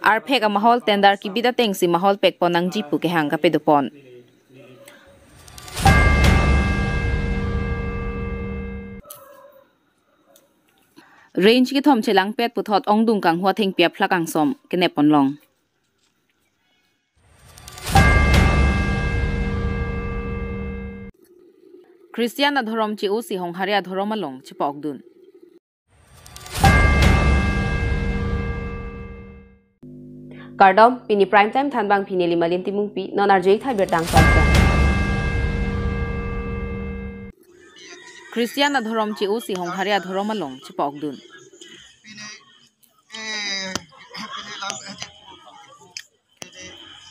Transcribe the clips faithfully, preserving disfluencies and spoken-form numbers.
Arphek amahol tender kibit atengsi mahol pekpon nangji pu kehang kapadopon. Range kethom chelangpet puthot ongdung kanghua thengpi aphlak angsom kenep ponlong. Christian adhorom che-osi Honghari adhorom along chepa-okdun. Kardom, pini Prime Time thanbang pini Limalin Timungpi, non arjoi thai birta angtong. Christian adhorom che-osi Honghari adhorom along chepa-okdun.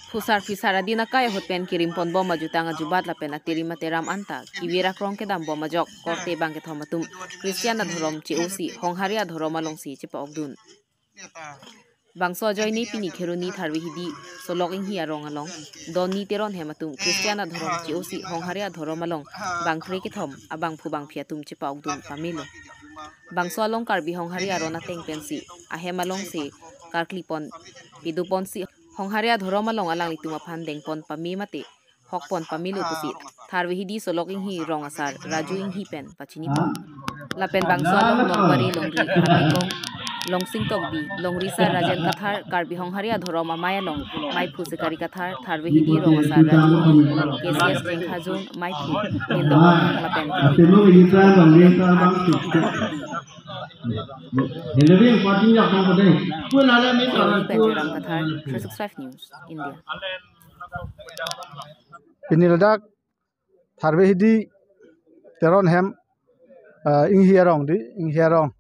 Phusar phisar adin akai ahut pen kirimpon bom ajutang ajubat lapen atirim ateram anta kivir akrong kedam bom ajok korte bang kethom atum Christian adhorom che-osi Honghari adhorom alongsi chepa-okdun. Bangso ajoine pini Kheroni Tharve Hidi Solok Inghi arong along don ni Teron hem atum Christian adhorom che-osi Honghari adhorom along bangkre kethom abangphu bangphi atum chepa-okdun pamelo. Bangso along Karbi Honghari aron ateng pensi ahem alongsi karklipon piduponsi Honghari adhorom along alanglitum aphan dengpon pame mate hokpon pamelo pusi Tharve Hidi Solok Inghi rong asar Raju Inghi pen pachinipon. Lapen bangso along Nokbare longri Habe Kong, Longsing Tokbi, longri sar Rajen Kathar, Karbi Honghari adhorom amei along meiphu Sikari Kathar, Tharve Hidi rong asar Raju Inghi, K C S Jengkha Zone meiphu Nindok Amang lapen Hello, party yang apa deh? Pun ada ni Pen Joram Kathar, three six five News, India. Pini ladak Tharve Hidi Teron hem, eh, Inghi arong di, Inghi arong.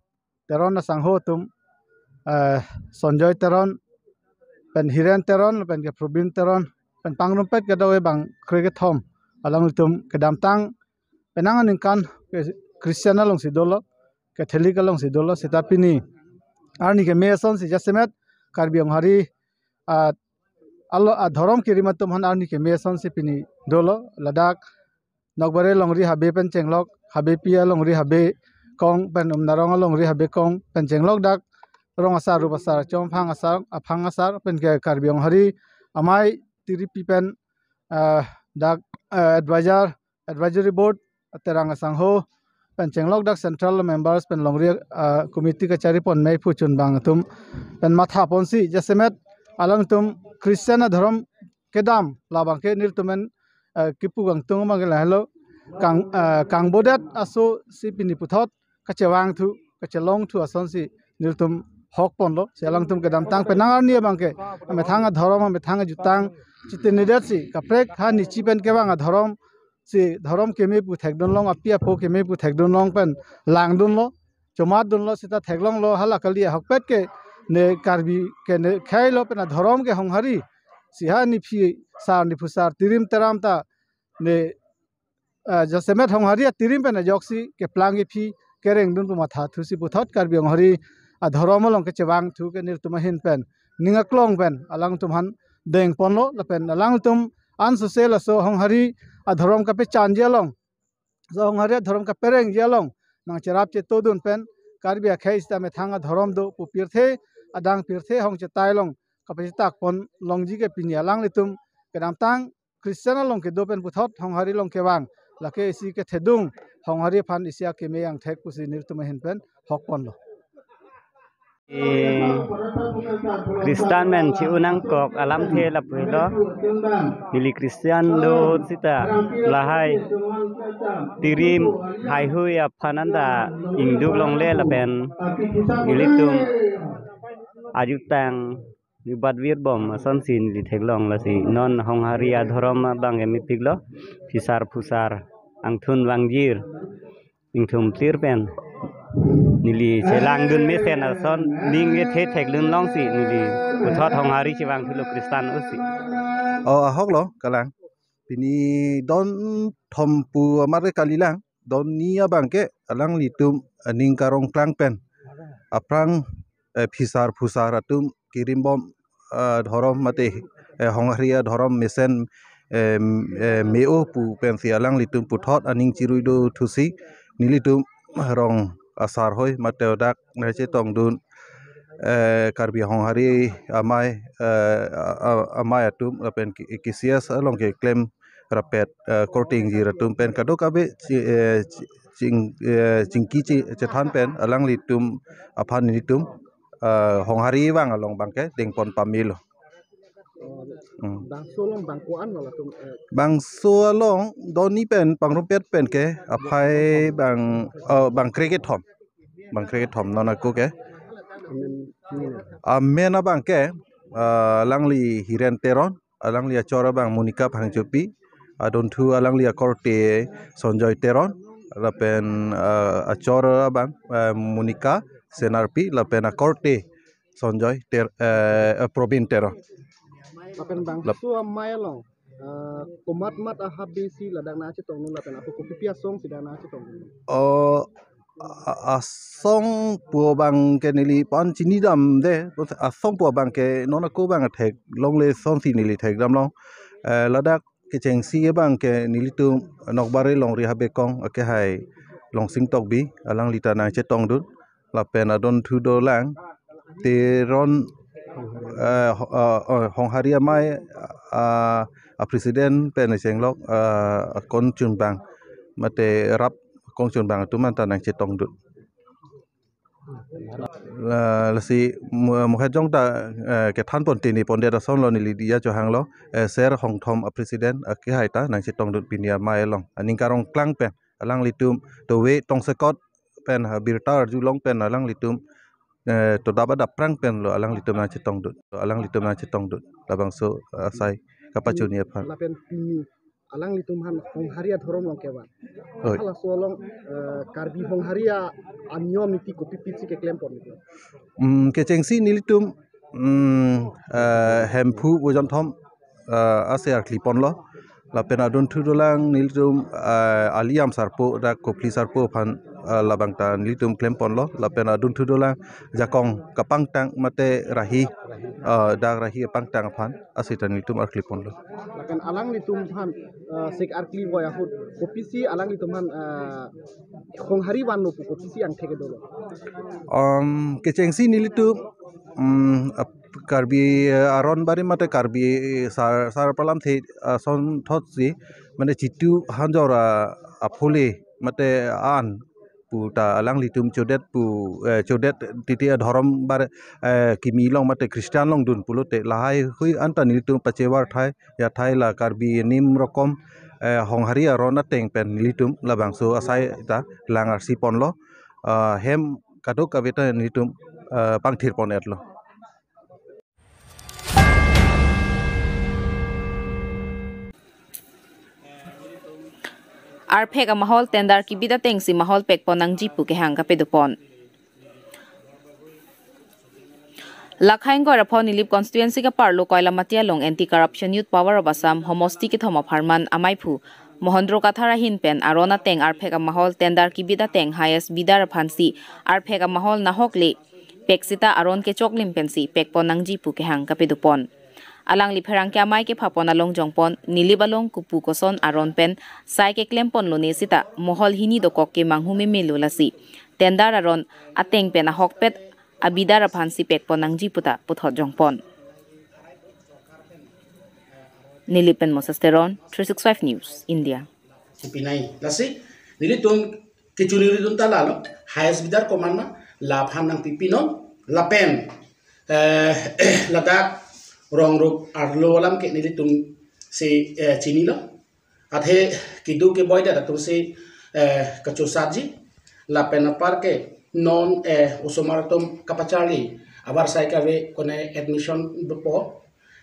Teron asangho atum, eh, Sonjoy Teron, pen Hiren Teron, pen ke Probin Teron, pen pangrumpet kedo bangkre kethom alanglitum kedamtang penang aningkan ke Christian alongsi dolo, Catholic alongsi dolo, seta pini arni keme asonsi jasemet Karbi Honghari, ah, alo, ah, dhorom kirim atum aphan arni keme asonsi pini dolo. Ladak Nokbare longri Habe pen chenglok, Habepi alongri Habe Kong, pen Umnarong alongri Habe Kong pen chenglok dak rong asar, rup asar, chomphang asar, aphang asar pen ke Karbi Honghari amei tiripi pen, ah, dak, ah, advisor, advisory board, Terang asangho pen chenglok dak central members pen longri, ah, committee kacharipon meiphu chunbang atum pen mathaponsi jasemet alangtum Christian adhorom kedam labang ke nelitum pen, ah, kipu kangtung abang ke lahelo kang, ah, kangbodet aso si pini puthot kachevangthu, kachelongthu asonsi nelitum hokponlo. Si alangtum kedamtang penang arni abang ke amethang adhorom, amethang ajutang chitenedetsi kaprek ha nichi pen kevang adhorom si dhorom keme pu thekdunlong, api apo keme pu thekdunlong pen langdunlo, chomatdunlo, seta theklonglo, hala kali ahokpet ke ne Karbi ke ne khailo pen adhorom ke Honghari si ha niphi sar, niphu sar, tirim teram ta ne, eh, jasemet Honghari atirim pen ajoksi keplang kephi kerengdun pu mathathusi puthot Karbi Honghari adhorom along kechevangthu ke nelitum ahin pen ning aklong pen alangtum aphan dengponlo, lapen alangtum ansose laso Honghari adhorom kapechanji along, so Honghari adhorom kaperengji along nangcherap chetodun pen Karbi akhei seta methang adhorom do pu pirthe adang pirthe hong chetai along kapachetakpon longji ke pini alanglitum kedamtang Christian along kedo pen puthot Honghari along kevang, lake isi kethedung, Honghari aphan isi akeme angthek pusi nelitum ahin pen hokponlo. Eh, Christian men chi unang kok alamthe lapulo. Neli Christian do seta lahai tirim haihui aphan anta ingduk longle lapen nelitum ajutang nibat virbom asonsi neli theklong, lasi non Honghari adhorom abang ke mepiklo, phisar phusar, angthun vangjir, ingthum tir pen neli chelangdun mesen ason ning vethe theklong longsi neli puthot Honghari chevangthulo Christian usi. Oh, ahoklo kalang. Pini don thom pu amar ke kalilang. Don ni abang ke alanglitum aning karong klang pen aphrang, eh, phisar phusar atum kirimbom, eh, dhorom mate, eh, Honghari adhorom mesen, eh, eh, me-o pu pensi alanglitum puthot aning chirui do thusi nelitum rong asar hoi mate dak nangchetongdun eh, Karbi Honghari amei, eh, a- a- amei atum lapen K- KCS along keklem rapet, eh, korte ingjir atum pen kadokave chi- eh, chi- ching eh, chingki chi- chethan pen alanglitum aphan nelitum, eh, Honghari vang along abangke dengpon pamelo. Hmm. Bangso along bang ko-an lo latum, eh, bangso along doni pen pangrumpet pen ke aphai bang, eh, bang krekethom. Bang krekethom non ako ke. Amen. Amen abangke, eh, alangli Hiren Teron, alangli achor abang Monica Phangchopi, adunthu alangli akorte Sonjoy Teron, lapen, eh, achor abang, eh, Monica Senarpi, lapen akorte Sonjoy Ter, eh, eh, Probin Teron. Lapen bang Lap- so amei along, eh, komat mat ahabe si ladak nangchetongdun lapen apo kopipi asong si dak nangchetongdun? Oh, a- asong pu abangke neli pan chinidamde, asong pu abangke non ako abang theklongle asonsi neli thekdamlong. Eh, ladak kechengsi abangke nelitum Nokbare Longri Habe Kong akehai Longsing Tokbi, alangli ta nangchetongdun. Lapen adunthu dolang Teron, eh, ho- eh, oh, Honghari amei, ah, a president pen chenglok, ah, akong chunbang mate rap akong chunbang atum anta nangchetongdun. La- lasi mu- muhejong ta, eh, kethan pon tini pondet asonlo neli diya chohanglo, eh, Ser Hongthom a president akehai ta nangchetongdun pini amei along. Aning karong klang pen alanglitum tove tongsekot pen ha birta arjulong pen alanglitum, eh, todap adap prang penlo alanglitum nangchetongdun. Alanglitum nangchetongdun. Labangso, eh, asai kapachuni aphan. Lapen pini alanglitum aphan Honghari adhorom along kevan. Oi. Halaso along, eh, Karbi Honghari a- aniyom niti kopipi si keklem pon niti? Hmm, kechengsi nelitum, hmm, eh, Hemphu Bojonthom, eh, ase arkli ponlo. Lapen adunthu dolang nelitum, eh, Aliam Sarpo, dak Kophli Sarpo aphan, eh, labang ta nelitum klem ponlo. Lapen adunthu dolang jakong kapangtang mate rahi, eh, dak rahi apangtang aphan asita nelitum arkli ponlo. Lapen alanglitum aphan, eh, sek arkli voi ahut kopisi alanglitum aphan, eh, Honghari vanlo pu kopisi angthek dolo? Om, kechengsi nelitum, um, ap- Karbi, eh, aron barim mate Karbi, eh, sar sar palam the, ah, son thot si mane chitu hanjor, ah, aphule mate an pu ta alanglitum chodet pu, eh, chodet titi adhorom bar, eh, kimi along mate Christian along dun pulote lahai hui anta nelitum pachevar thai ya thai la Karbi nim rokom, eh, Honghari aron ateng pen nelitum labangso asai ta lang arsi ponlo, ah, hem kadokave ta nelitum, eh, pangthir pon etlo. Arphek amahol tender kibit atengsi mahol pekpon nangji pu kehang kapadopon. Lakhaingkoi Raphon Nilip constituency kaparlo Koilamati along Anti Corruption Youth Power of Assam homosti kethom apharman amaiphu Mohendro Kathar ahin pen aron ateng arphek amahol tender kibit ateng highest bidder aphansi arphek amahol nahokle pek sita aron kechoklim pensi pekpon nangji pu kehang kapadopon. Alangli pherangke amei kephapon along jongpon, Nilip along kopu koson aron pen sai keklem ponlone sita mohol hini dokok ke manghu memelo lasi tender aron ateng pen ahokpet abidder aphansi pekpon nangji puta puthot jongpon. Nilip pen Moses Teron, three six five News, India. Pipinai. Lasi nelitum kechuri ridun ta lalo, highest bidder komat ma, laphan nangpipinon, lapen, eh, ladak rong rup arlo alam ke nelitum si, eh, chinilo. Athe keduk keboi det atum si, eh, kachosatji. Lapen apar ke non, eh, osomar atum kapacharli avarsai kave kone admission dopo.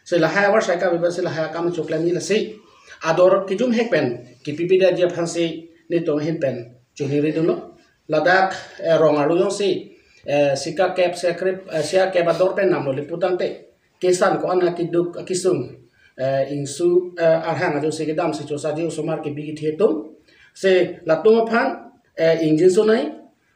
Si lahai avarsai kave si lahai akam choklemji lasi ador kejum hek pen kipipi detji aphansi nelitum ahin pen churi ridunlo. Ladak, eh, rong arlo jongsi, eh, sika kep, sia krep, eh, sia kep ador pen namlo le putangte kesan ko-an keduk kesung, eh, ingsu, eh, arhang ajo si kedam si chosatji osomar kebi kethe atum. Si latum aphan, eh, ingjinso nai,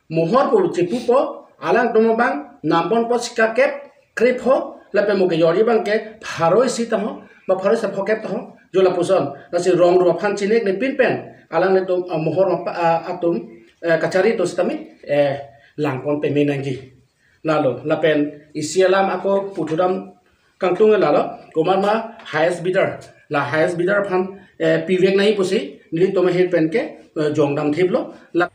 mohor pu chepupo, alangtum abang namponpo sika kep krepho, lapen mo kejorji abangke pharo isi taho, ba pharo isi phokep taho, jo lapuson. Lasi rong rup aphan chinek ne pin pen alanglitum, ah, mohor ma pa- ah, atum, eh, kachari atum sitame, eh, langpon peme nangji. Lalo, lapen isi alam ako puthudam kangtung lalo, komat ma highest bidder, la highest bidder aphan, eh, pivek nangji pusi, nelitum ahin pen ke, eh, jongdam thiplo, la.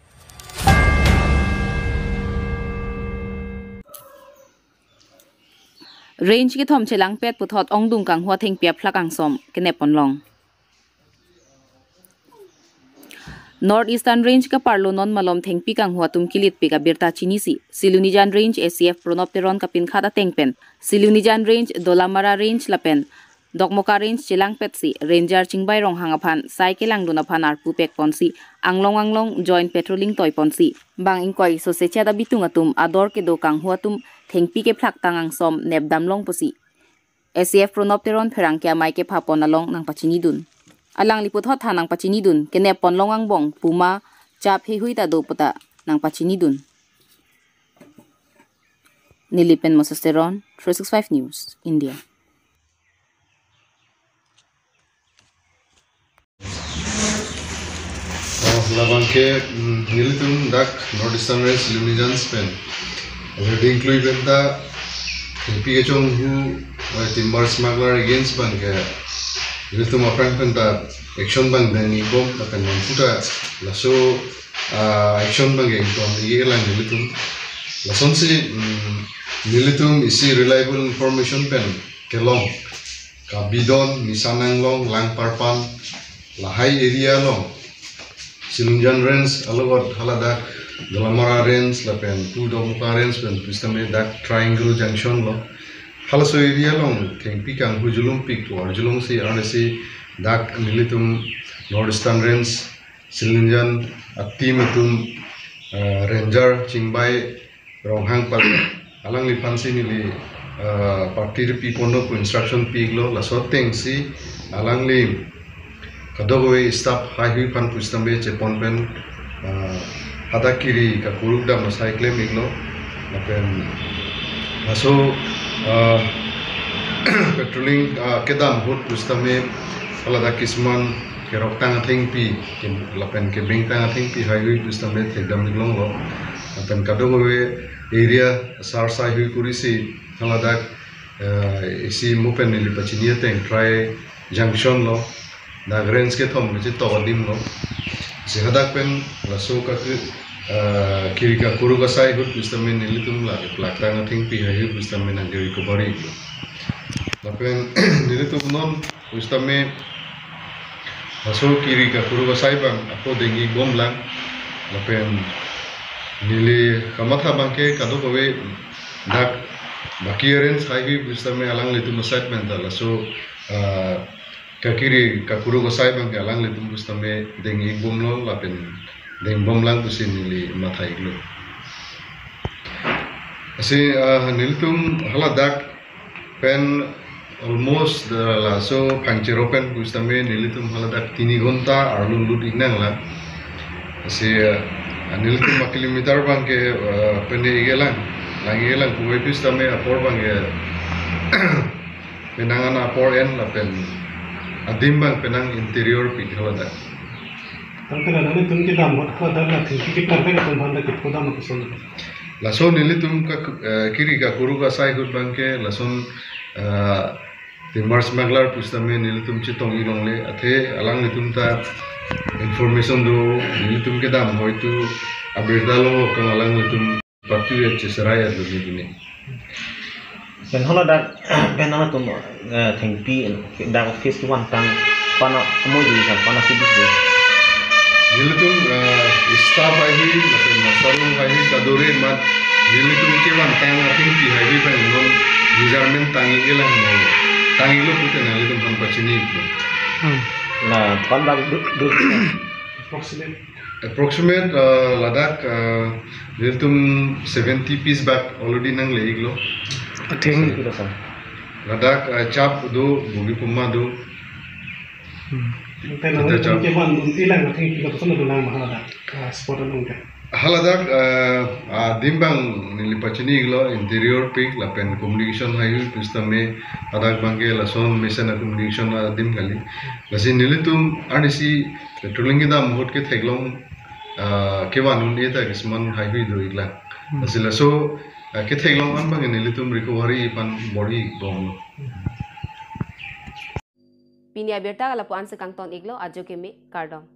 Range kethom chelangpet puthot ongdung kanghua thengpi aphlak angsom kenep ponlong. North Eastern Range kaparlo non malom thengpi kanghua atum kilitpik abirta chinisi, Silunijan Range A C F Pranab Teron kapinkhat ateng pen, Silunijan Range, Dolamara Range lapen Dokmoka Range chelangpetsi, Ranger Chingbai Ronghang aphan sai kelangdun aphan arpu pekponsi, anglong anglong joint patrolling toiponsi, bang ingkoi sose chat abitung atum ador kedo kanghua atum thengpi kephlak tang angsom nepdamlong pusi, A C F Pranab Teron pherangke amei kephapon along nangpachinidun. Alangli puthot than nangpachinidun, kenep ponlong angbong puma chap heihui ta do puta nangpachinidun. Neli pen Moses Teron, three six five News, India. Oh, labang ke, mm, nelitum dak North Eastern Range Silunijan pen already include pen ta thengpi kechonghu, eh, timber smuggler against abang ke nelitum aphrang pen ta action abang dengji bom, lapen non puta laso, ah, action abang ke ingtonji kelang nelitum. Lasonsi, mm, nelitum isi reliable information pen kelong Kabidon, Misan Anglong, Langparpan, lahai area along Silunijan Range along haladak Dolamara Range lapen pu Dokmoka Range pen pusitame dak Triangle Junction lo. Halaso area along thengpi kanghu julumpik tu arjulongsi arnisi dak nelitum North Eastern Range Silunijan a-team atum, eh, Ranger Chingbai Ronghang pal alangliphansi neli, eh, party ri piponlo pu instruction pi-iklo, laso atengsi alangli kadokave staff heihui aphan pusitame chepon pen, eh, hadak kiri kakuruk dam asai klem-iklo, lapen laso, eh, patrolling, eh, kedam ahut pusitame haladak kisman keroktang athengpi, ke-, lapen kebengtang athengpi heihui pusitame thekdam-iklonglo. Lapen kadokave area sar saihui kurisi haladak, eh, isi mo pen neli pachini ateng Tri Junction lo, dak range kethom kechetok adim lo. Si hadak pen laso ka ke, eh, kiri kakuruk asai ahut pusitame nelitum la keplaktang athengpi heihui pusitame nangke-recovery-iklo. Lapen nelitum non pusitame laso kiri kakuruk asai abang ako dengji bomlang. Lapen neli kamatha abang ke kadokave dak baki range heihui pusitame alanglitum asai pen ta laso, ah, kakiri kakuruk asai abang ke alanglitum pusitame dengji bomlo lapen deng bomlang pusi neli matha-iklo. Lasi, ah, nelitum haladak pen almost, ah, laso Phangchero pen pusitame nelitum haladak tini ghonta arlo lut-ik nanglang. Lasi, ah, nelitum a-kilometer abang ke, ah, pene-ik-elang, lang-ik-elang puvoiphit sitame apor abang ke penang an apor en lapen adim abang penang interior pik haladak. Tangte la nelitum kedam ahut haladak la thengpi keplang pen atum aphan dak kephodam apuson. Laso nelitum ka, eh, kiri kakuruk asai ahut abang ke lason, eh, timber smuggler pusitame nelitum chetong-ik longle, athe alanglitum ta information do, nelitum kedam hoitu abirta longlo kang alanglitum patu ya cheserai adu ni bini. Pen haladak, pen nangtum, eh, thengpi, dak office kevantang, pana amo di sa, pana kibis di. Nelitum, eh, staff heihui, lapen master room heihui, kadore mat, nelitum kevantang athengpi heihui abang non, measurement tang-ik-elang mo, tang-iklo pute nanglitum aphan pachini-iklo. Hmm. Na, pan bak du, du. Approximate. Approximate, uh, ladak, uh, nelitum seventy piece bak already nangle-iklo. Atheng. Ladak, uh, chap do, bogi puma do. Hmm. Tangte nelitum kevan-un-elang athengpi lapuson dolang ma haladak, uh, spot along ke. Haladak, uh, adim abang neli pachini-iklo interior pik lapen communication heihui pusitame hadak abang ke lason mesen a-communication adim kali. Lasi nelitum arnisi patrolling kedam ahut ketheklong, ah, kevan-un-e ta kisman heihui do-iklang. Hmm. Lasi laso, eh, ketheklong an abang nelitum recovery pen bor-i bomlo. Pini abirta lapu-an si kangton iklo, ajo keme, kardom.